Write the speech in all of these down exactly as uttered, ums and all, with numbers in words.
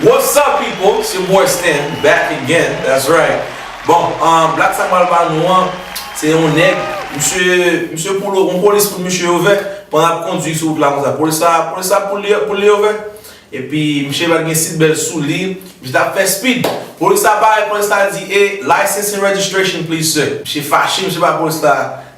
What's up, people? It's your boy Stan, back again. That's right. Bon, um, black sa m pral ba nou an, se yon nèg, misye, misye pou l, yon polis pou misye ouvè, pandan l ap kondui sou wout la konsa. Polis la, polis la pou li, pou li ouvè. Epi, misye pa t gen seat belt sou li, misye t ap fè speed. Polis la parèt, polis la di, "E, license and registration, please, sir." Misye fache, misye ba polis la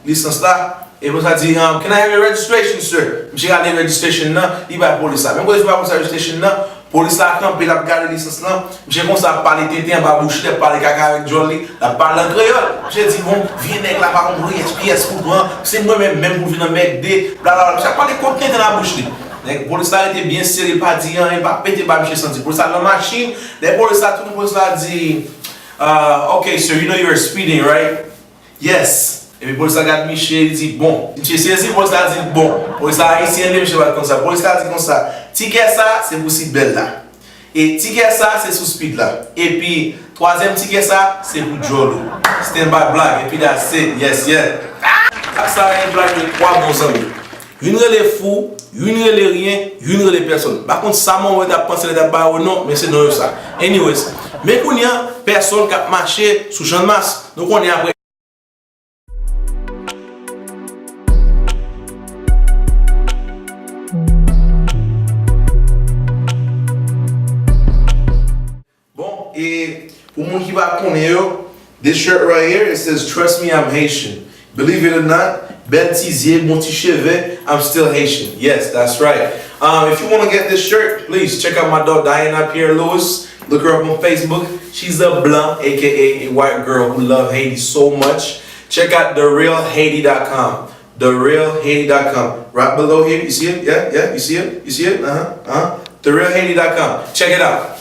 lisans la. E polis la di, um, "Can I have your registration, sir?" Misye gade registration nan, li bay polis la. Menm kote misye bay polis la registration nan, polis la kanpe, l ap gade lisans lan. Misye konsa ap pale tenten anba bouch li, ap pale kaka avèk djòl li, l ap pale an kreyòl. Misye di, "Bon, vye nèg la pa konprann pyès, pyès pou pran, se mwen menm menm pou vin anmède, blablabla." Misye ap pale kot tenten nan bouch li. Nèg polis la rete byen sere, pa di anyen, pa pete ba misye santi. Polis la nan machin, lè polis la tounen, polis la di, uh, "Okay, sir, you know you're speeding, right?" "Yes." Epi polis la gad misye, li di, "Bon." Misye sezi, polis la di, "Bon." Polis la ayisyen li, misye pa t konn sa. Polis la di konsa, "Tikè sa, se pou seat belt la. E tikè sa, se sou speed la. Epi, twazyèm tikè sa, se pou djòl ou. Stand by black." Epi that's it. Yes, yes. Ak sa, yon blag de twa bon zanmi. Youn rele Fou, youn rele Ryen, youn rele Pèsòn. M pa konn sa mwen wè t ap panse lè t ap ba yo non, men se non yo sa. Anyways, men kounye a, Pèsòn k ap mache sou Channmas. Nou konnen apre. Bon, e pou moun ki pa konnen yo, this shirt right here, it says, "Trust me, I'm Haitian." Believe it or not, bèl ti zye, bon ti cheve, I'm still Haitian. Yes, that's right. Um, if you want to get this shirt, please check out my dog Diana Pierre Lewis. Look her up on Facebook. She's a blanc, A K A a white girl who love Haiti so much. Check out the real haiti dot com. The real haiti dot com. Right below here, you see it? Yeah, yeah, you see it? You see it? Uh-huh, uh-huh. The real haiti dot com. Check it out.